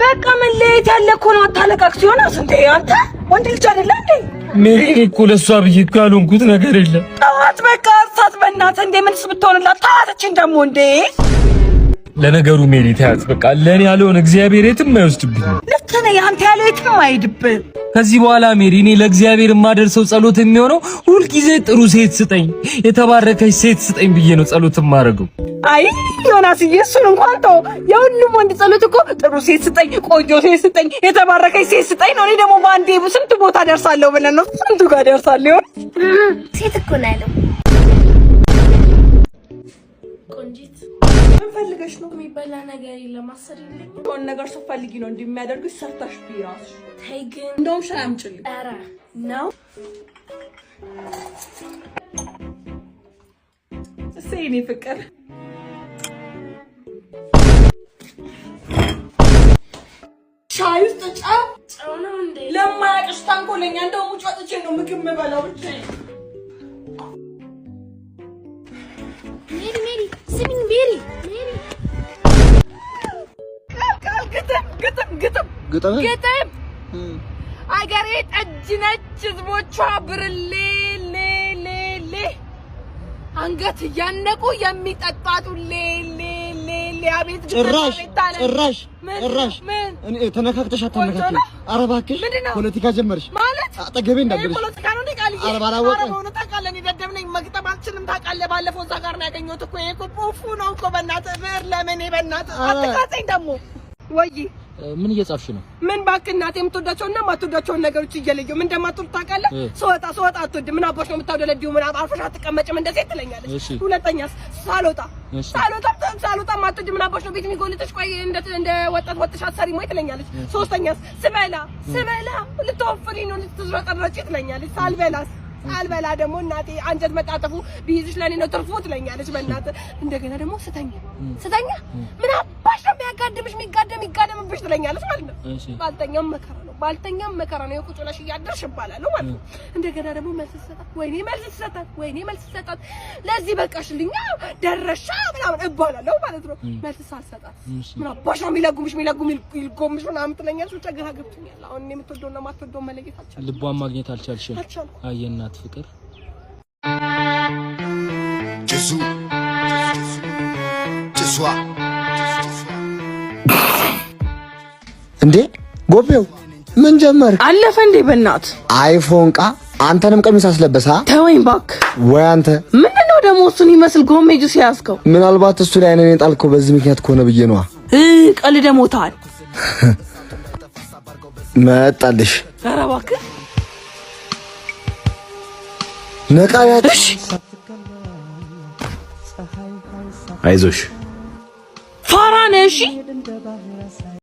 በቃ መለየት ያለ እኮ ነው። አታለቃቅስ ዮናስ። እንዴ አንተ ወንድ ልጅ አይደለ እንዴ? ሜሪ፣ እኔ እኮ ለእሷ ብዬ እኮ ያልሆንኩት ነገር የለም። ተዋት በቃ እርሳት፣ በእናትህ። እንዴ ምንስ ብትሆንላት ተዋትችን ደግሞ እንዴ። ለነገሩ ሜሪ ተያት፣ በቃ ለእኔ ያለውን እግዚአብሔር የትም አይወስድብኝም። ልክ ነህ። አንተ ያለው የትም አይሄድብህ። ከዚህ በኋላ ሜሪ፣ እኔ ለእግዚአብሔር የማደርሰው ጸሎት የሚሆነው ሁልጊዜ ጥሩ ሴት ስጠኝ፣ የተባረከች ሴት ስጠኝ ብዬ ነው ጸሎት የማደርገው። አይ ዮናስዬ፣ እሱን እንኳን ተው። የሁሉም ወንድ ጸሎት እኮ ጥሩ ሴት ስጠኝ፣ ቆንጆ ሴት ስጠኝ፣ የተባረከች ሴት ስጠኝ ነው። እኔ ደግሞ በአንዴ ስንቱ ቦታ ደርሳለሁ ብለን ነው፣ ስንቱ ጋር ደርሳለሁ ይሆን? ሴት እኮ ነው ያለው። ቆንጂት። ምን ፈልገሽ ነው? የሚበላ ነገር የለም፣ አሰሪልኝ። የሆነ ነገር ስትፈልጊ ነው እንዲህ የሚያደርግሽ። ሰርተሽ ብይ እራስሽ። ተይ ግን። እንደውም ሻይ አምጪልኝ። ኧረ ነው። እሰይ የእኔ ፍቅር። ሻይ ውስጥ ጨው። ጨው ነው እንዴ? ለማያውቅሽ ተንኮለኛ። እንደውም ውጭ ወጥቼ ነው ምግብ የምበላው ብቻዬን። ሜሪ፣ ሜሪ፣ ስሚኝ ሜሪ፣ ሜሪ። ቃል ቃል ግጥም ግጥም ግጥም። ግጥም። ግጥም። አገሬ ጠጅ ነች ህዝቦቿ ብርሌ ሌ ሌ ሌ አንገት እያነቁ የሚጠጣጡ ሌ ሌ ሌ ሌ አቤት ግጥም፣ ጭራሽ አቤት talent። ጭራሽ ምን? ጭራሽ ምን? እኔ ተነካክተሽ አታነካክተሽ። ቆንጆ ነው። ኧረ እባክሽ። ምንድን ነው? ፖለቲካ ጀመርሽ። ማለት አጠገቤ ይሄ እንዳትደርሽ። ፖለቲካ ነው እንዴ ቃልዬ? ኧረ ባላወቀ። ኧረ በእውነት ታውቃለህ፣ እኔ ደደብ ነኝ፣ መግጠም አልችልም። ታውቃለህ፣ ባለፈው እዛ ጋር ነው ያገኘሁት እኮ። ይሄ እኮ ፑፉ ነው እኮ። በእናትህ ብዕር ለምኔ፣ በእናትህ አትቃጸኝ ደግሞ ወይ። ምን እየጻፍሽ ነው? ምን እባክህ እናቴ፣ የምትወዳቸውና የማትወዳቸውን ነገሮች እየለየሁ። ምን እንደማትወድ ታውቃለህ? ስወጣ ስወጣ አትወድም። ምን አባሽ ነው የምታውደለዲው? ምን አርፈሽ አትቀመጭም እንደዚህ ትለኛለች። ሁለተኛስ ሳልወጣ ሳልወጣ ሳልወጣ ማትወድ፣ ምን አባሽ ነው ቤት የሚጎልጥሽ? ቆይ እንደ ወጣት ወጥሽ አትሰሪም ወይ ትለኛለች። ሶስተኛስ ስበላ ስበላ ልትወፍሪ ነው ልትዝረጠረጪ ትለኛለች። ሳልበላስ ሳልበላ ደግሞ እናቴ አንጀት መጣጠፉ ቢይዝሽ ለእኔ ነው ትርፉ ትለኛለች። በእናትህ እንደገና ደግሞ ስተኛ ስተኛ ምን አባሽ ነው የሚያጋድምሽ? የሚጋደም ይጋደምብሽ ትለኛለች ማለት ነው። ባልተኛም መከራ ነው፣ ባልተኛም መከራ ነው። የቁጭ ብለሽ እያደርሽ እባላለሁ ማለት ነው። እንደገና ደግሞ መልስ ትሰጣት፣ ወይኔ መልስ ትሰጣት፣ ወይኔ መልስ ትሰጣት፣ ለዚህ በቃሽልኛ ደረሻ ምናምን እባላለሁ ማለት ነው። መልስ ሳልሰጣት ምን አባሽ ነው የሚለጉምሽ፣ የሚለጉም ይልጎምሽ ምናምን ትለኛለች። ብቻ ግራ ገብቶኛል። አሁን እኔ የምትወደውና የማትወደውን መለየት አልቻልኩም። ልቧን ማግኘት አልቻልሽም? አልቻልኩም። አይ የእናት ፍቅር። ጭሱ ጭሷ። እንዴ ጎቤው፣ ምን ጀመርክ? አለፈ እንዴ በእናት? አይፎን ቃ አንተንም ቀሚስ አስለበሳ። ተወኝ እባክህ። ወይ አንተ። ምንድን ነው ደግሞ እሱን ይመስል ጎሜ ጁስ ያዝከው? ምናልባት እሱ ላይ አይኔን የጣልከው በዚህ ምክንያት ከሆነ ብዬ ነዋ። ቀልደ ሞታል። መጣልሽ። ኧረ እባክህ። ነቃ ያት። አይዞሽ። ፋራ ነህ። እሺ።